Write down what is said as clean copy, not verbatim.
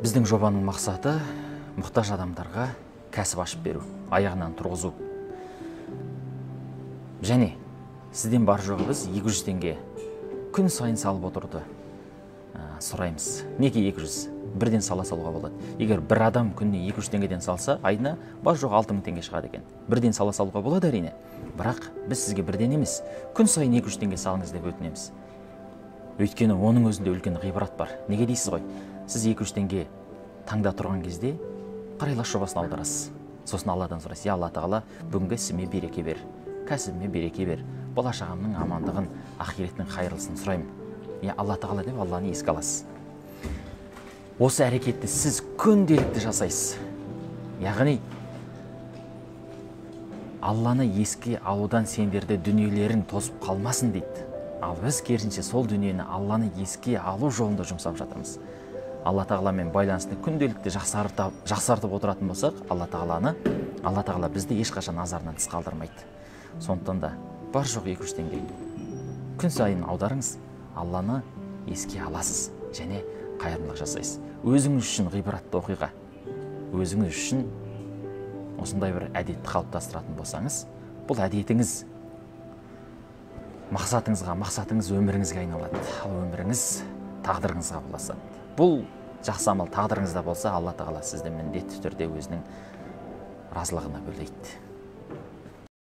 Біздің жобаның мақсаты мұқтаж адамдарға кәсіп ашып беру, аяғынан тұрғызу. Және сізден бар жоғы біз 200 теңге күн сайын салып отыруды сұраймыз. Неге 200? Бірден сала салуға болады. Егер бір адам күніне 200 теңгеден салса, айына бар жоғы 6000 теңге шығады екен. Бірден сала салуға болады әрине. Бірақ біз сізге бірден емес, күн сайын 200 теңге салыңыз деп өтінеміз. Өйткені оның өзінде үлкен ғибрат бар. Неге дейсіз ғой? Сіз 200 теңге таңда тұрған кезде қарайлас жобасын аударасыз. Сосын Алладан сұрайсыз: «Я Алла Тағала, бүгінгі ісіме береке бер, кәсібіме береке бер, бала шағамның амандығын, ақиреттің қайырлысын сұраймын. Я Алла Тағала» деп Алланы еске аласыз. Осы әрекетті сіз күнделікті жасайсыз. Яғни Алланы еске алудан сендерді дүниелерің тосып қалмасын дейді. Ал біз керісінше сол дүниені Алланы еске алу жолында жұмсап жатырмыз. Алла Тағаламен байланысты күнделікті жақсартып отыратын болсақ, Алла Тағала бізді ешқашан назарынан тыс қалдырмайды. Сондықтан да бар жоқ 200 теңге күн сайын аударыңыз, Алланы еске аласыз және қайырымдылық жасайсыз. Өзіңіз үшін ғибратты оқиға, өзіңіз үшін осындай бір әдетті қалыптастыратын болсаңыз, бұл әдетіңіз мақсатыңызға, мақсатыңыз өміріңізге айналады, ал өміріңіз тағдырыңызға ұласады. Бұл жақсы амал тағдырыңызда болса, Алла Тағала сізді міндетті түрде өзінің разылығына бөлейді.